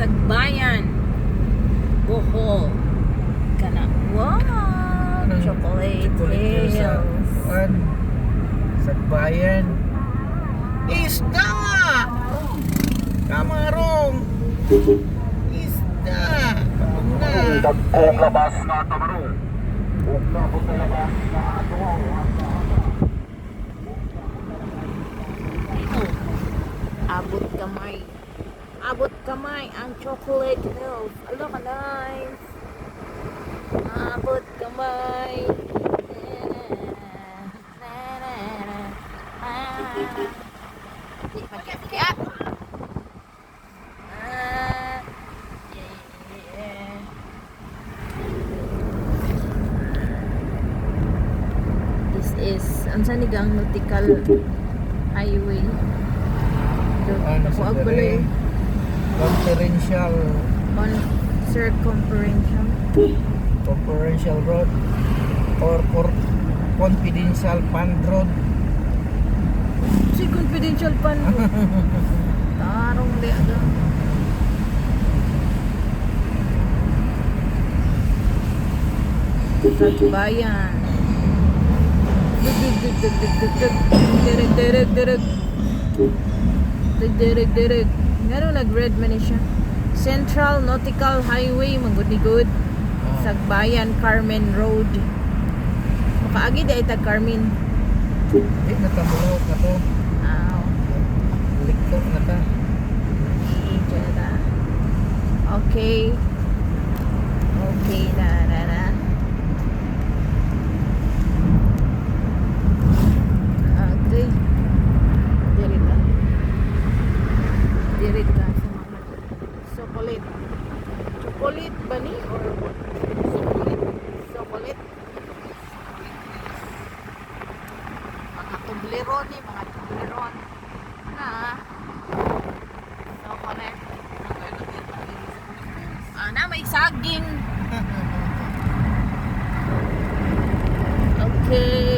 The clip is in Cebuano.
Sagbayan, Bohol. Kana. Wow! Anong Chocolate Chocolate Hills sa Hills. kuan, Sagbayan. Isda! Kamarong! Isda! Kapag na! Dagkong labas na tamarong. Ug nabot na labas na atuaw. Ito. Abot kamay. Abot kamay ang Chocolate Hills. Alo ka nice. Abot kamay. Na, na, na, na. Ah. Di magkiat. Ah. Yeah. This is, ang ni gang nautical highway. Ano sa Kuag balay. dere? Conferential On circumferential. Conferential Road or Confidential Fund Road. Si confidential pan. Tarong di aga. Sagbayan. Dug dug dug dug dug dug dug. Direg direg direg. Dug direg direg. Ngano nag-red man ni siya? Central Nautical Highway, manggod ni good. Ah. Sagbayan Carmen Road. Makaagi di ay tag Carmen. Di na tamulaw ka to. Aw. Likto na ta. Diyan na. Okay. Okay na na na. Okay. Diri ta. Diri ta sa mga chocolate. Chocolate ba ni or chocolate? Chocolate. Mga Toblerone ni, mga Toblerone. Na. Chocolate. Ah, na may saging. Okay.